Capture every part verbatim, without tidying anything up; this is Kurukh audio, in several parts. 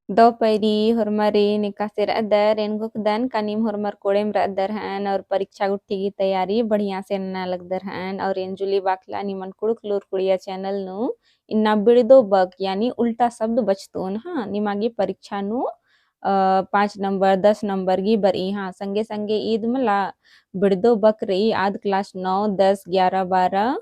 दव पैरी होरमारिन एकासे रअदर, एन घोखदन का नीम होरमर कोड़ेम रअदर हन और परीक्षा गुट्ठी गही तैयारी बढ़िया से नना लगदर हन। और एन जूली बाखला निमन कुँड़ुख़ लूर कुड़िया channel नू इन्ना बिड़दो बक यानी उल्टा शब्द बचतोन, हाँ, निमा गे परीक्षा नू, अ, पाँच नंबर, दस नंबर गही बरई, हाँ, संगे संगे ईद मला बिड़दो बक रई आद class नौ, दस, ग्यारह, बारह,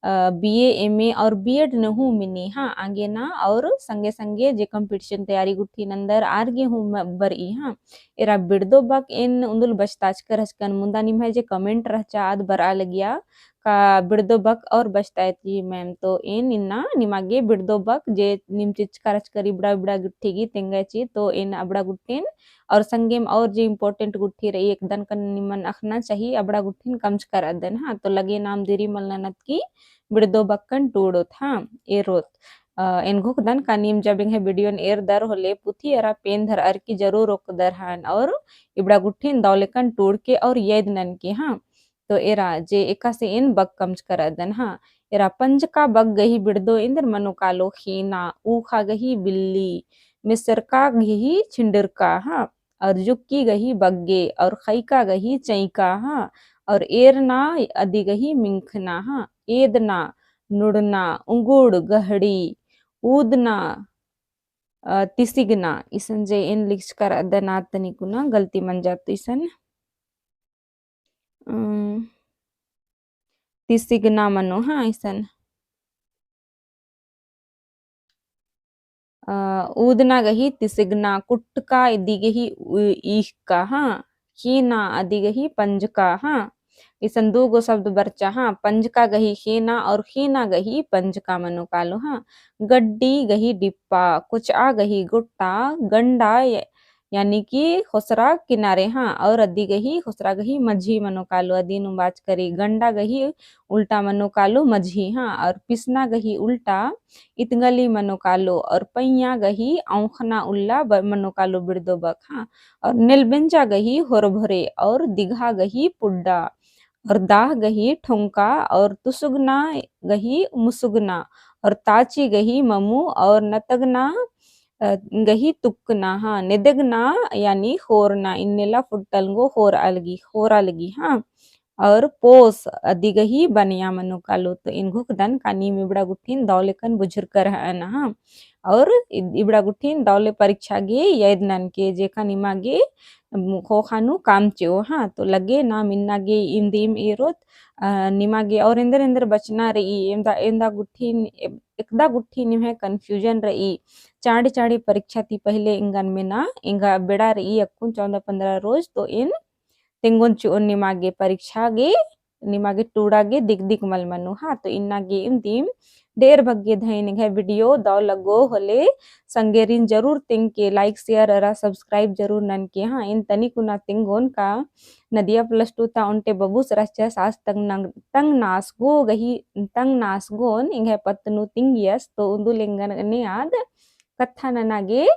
अ, B A, M A और B Ed नू हूँ मिनी, हाँ, आगे ना और संगे संगे जे competition तैयारी गुट्ठी नंदर आर गे हूँ म-, बरई, हाँ। एरा बिड़दो बक एन उन्दुल बचताचकर हचकन मुन्दा निम्है जे comment रहचा आद बरआ लगिया का बिड़दो बक और बचताय ती ma'am, तो एन इन्ना निमा गे बिड़दो बक जे नीम चिचका रहचकर इबड़ा इबड़ा गुट्ठी गही तेंगा ची, तो एन अबड़ा गुट्ठिन और संगेम और जे important गुट्ठी रई एकदन कन निमन अख़ना चाही अबड़ा गुट्ठिन कमचकर अदन, हाँ। तो लगे नाम दिरी मल ननत की बिड़दो बक्कन टूड़ोत, हाँ, एरोत। अ, एन घोखदन का नीम जब एंग्है video न एरदर होले पुथी अरा पेन धरअर की जरूर ओक्कदर हन और इबड़ा गुट्ठिन दव लेकन टूड़ के और याद नन के, हाँ। तो एरा जे एकासे एन बक कमचकर अदन, हाँ। एरा पंजका बक गही बिड़दो एन्देर मनो कालो ख़ेना, ऊख़ा गही बिल्ली, मिसरका गही छिंडरका, हाँ। और जुक्की गही बग्गे, और ख़ैका गही चैका, हाँ। और एरना अदी गही मिंखना, हाँ। एदना, नुड़ना, उंगुड़, गहड़ी, ऊदना, अ, तिसिगना, इसन जे एन लिखचकर अदन आद तनिकुना गलती मंजा तो इसन। अम, तिसिगना मनो, हाँ, इसन। अ, ऊदना गही तिसिगना, कुट्टका इदी गही उ-, ईख़का, हाँ, ख़ेना अदी गही पंजका, हाँ। इसन दू गो शब्द बरचा, हाँ, पंजका गही ख़ेना और ख़ेना गही पंजका मनो कालो, हाँ। गड्डी गही डिप्पा, कुचआ गही गुट्टा, गंडा य-, यानी कि ख़ोसरा किनारे, हाँ, और अदी गही ख़ोसरा गही मझी मनो कालो, अदी नू बाचकरी। गंडा गही उल्टा मनो कालो मझी, हाँ, और पिसना गही उल्टा इतंगली मनो कालो, और पैया गही औंख़ना उल्ला ब-, मनो कालो बिड़दो बक, हाँ, और नेलबेंजा गही होरभोरे, और दिघा गही पुड्डा, और दाह गही ठोंका, और तुसुगना गही मुसुगना, और ताची गही ममू, और नतगना अ, गही तुक्कना, हाँ, नेदगना यानी ख़ोरना, इन्नेला फुट्टल गो ख़ोरआ लगी, ख़ोरआ लगी, हाँ। और पोस अदी गही बनिया मनो कालो, तो एन घोखदन का नीम इबड़ा गुट्ठिन दव लेकन बुझुरकर हअना, हाँ। और इ-, इबड़ा गुट्ठिन दव ले परीक्षा गे याद नन के जेका निमा गे, अम, ख़ोख़ा नू काम चिओ, हाँ। तो लगे नाम इन्ना गे इन्दिम एरोत, अ, निमा गे और एन्देर एन्देर बचना रई, एन्दा, एन्दा गुट्ठिन, ए-, एकदा गुट्ठी निम्है confusion रई, चाँड़ी चाँड़ी परीक्षा ती पहिले एंगन मेना, एंगा बेड़ा रई अक्कुन चौदह पन्द्रह रोज, तो एन तेंगोन चिओन निमा गे परीक्षा गे, निमा गे टूड़ा गे दिक दिक मल मनो, हाँ। तो इन्ना गे इन्दिम ढेर बग्गे धैन एंग्है video दव लग्गो होले संगेरिन जरूर तेंग के like, share अरा subscribe जरूर नन के, हाँ। एन तनिकुना तेंगोन का नदिया plus two ता ओन्टे बबुस रहचस आस तंग नंग-, तंग नासगो गही, तंग नासगोन एंग्है पत्त नू तिंगियस, तो उन्दुल एंगन ने आद कत्था नना गे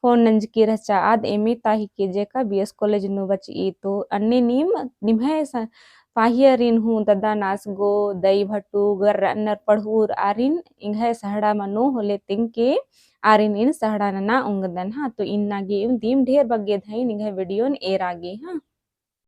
phone नंजकी रहचा आद एमे ताही के जेका B S college नू बचई, तो अन्ने नीम, निम्है स-, पाहियरिन हूँ ददा नासगो, दई भटू, गर अन्नर पढ़ूर आरिन एंग्है सहड़ा मनो होले तेंग के आरिन एन सहड़ा नना ओंगदन, हाँ। तो इन्ना गे इन्दिम ढेर बग्गे धैन एंग्है video न एरा गे, हाँ।